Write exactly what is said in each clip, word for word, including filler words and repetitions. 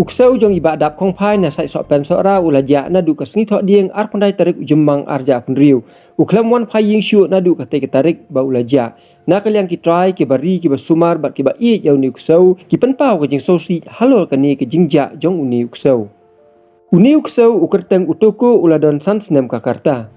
U ksew jong i Bah Dap Khongphai na Saitsohpen Sohra u la jah naduh ka sngi Thohdieng arphew khyndai tarik u Jymmang arhajar arphew hynriew. U khlem wan phai ïing shuh naduh katei ka tarik ba u la jah. Na ka liang ki trai, kiba ri, kiba sumar bad kiba ïeit ïa une u ksew ki pynpaw ka jingsngewsih halor kane ka jingjah jong une u ksew. Une u ksew u kyrteng u Toko, u la don san snem ka karta.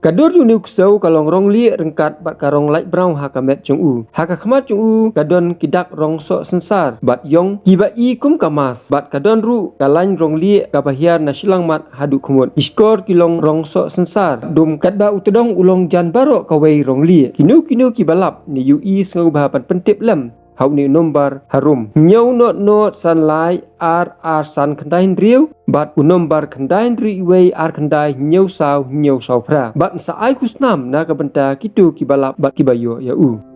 Ka dur jong une u ksew ka long rong lieh ryngkat bad ka rong light brown ha ka met jong u. Ha ka khmat jong u ka don ki dak rong soh synsar bad ïong kiba i kum ka mask, bad ka don ruh ka lain rong lieh kaba hiar na shyllangmat haduh khmut. Ki shkor ki long rong soh synsar dum, katba u tdong u long jan baroh kawei rong lieh. Kino kino kiba lap ne ïohi sngewbha ban pyntip lem ha une u nombar harum: hynñiew nod nod san lai ar ar san khyndai hynriew bad u nombar khyndai hynriew wei ar khyndai hynñiew saw hynñiew saw phra. Bad sa ai khusnam na ka bynta kito kiba lap bad kiba ïoh ïa u.